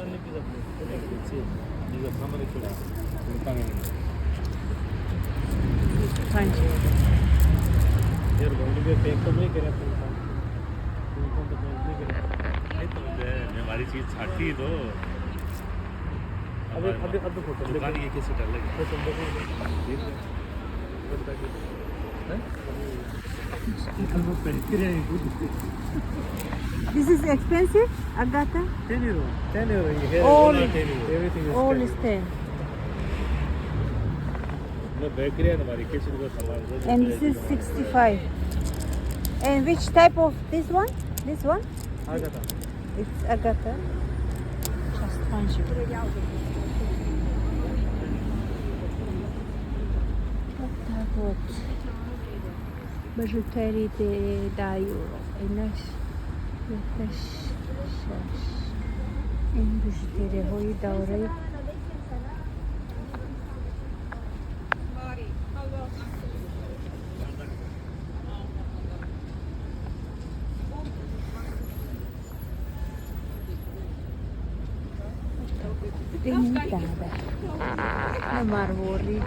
5 евро. हमारी चीज छाटी तो अबे अबे अबे फोटो दुकान ये कैसे डर लगे। This is expensive, Agatha? 10 euro. 10 euro. Here, All- everything is All 10 is euro. 10. Bakery है हमारी किचन का सामान। And this is 65. And which type of this one? This one? Agatha. It's Agatha. 65 евро. Вот так вот. Бижутерии 10 евро. Инаш якаш шаш. Ин бижутерияҳои давраи Pintada. Марворид.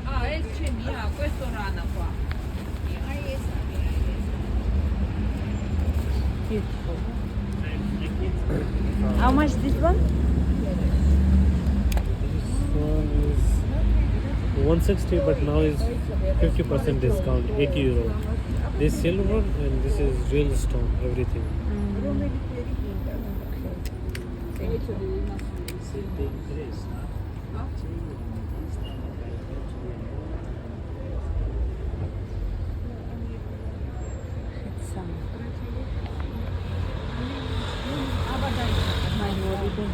Ah, c'è mia, questo rana qua. Beautiful. How much this one? This one is 160, but now is 50% discount, 80 euro. This silver and this is real stone, everything. Okay. Thank you. Some. Марвориды.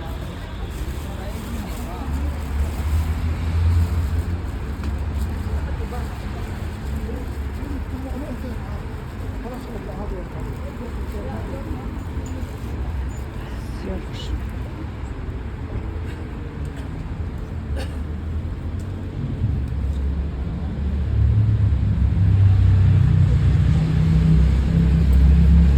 Бисёр хуш.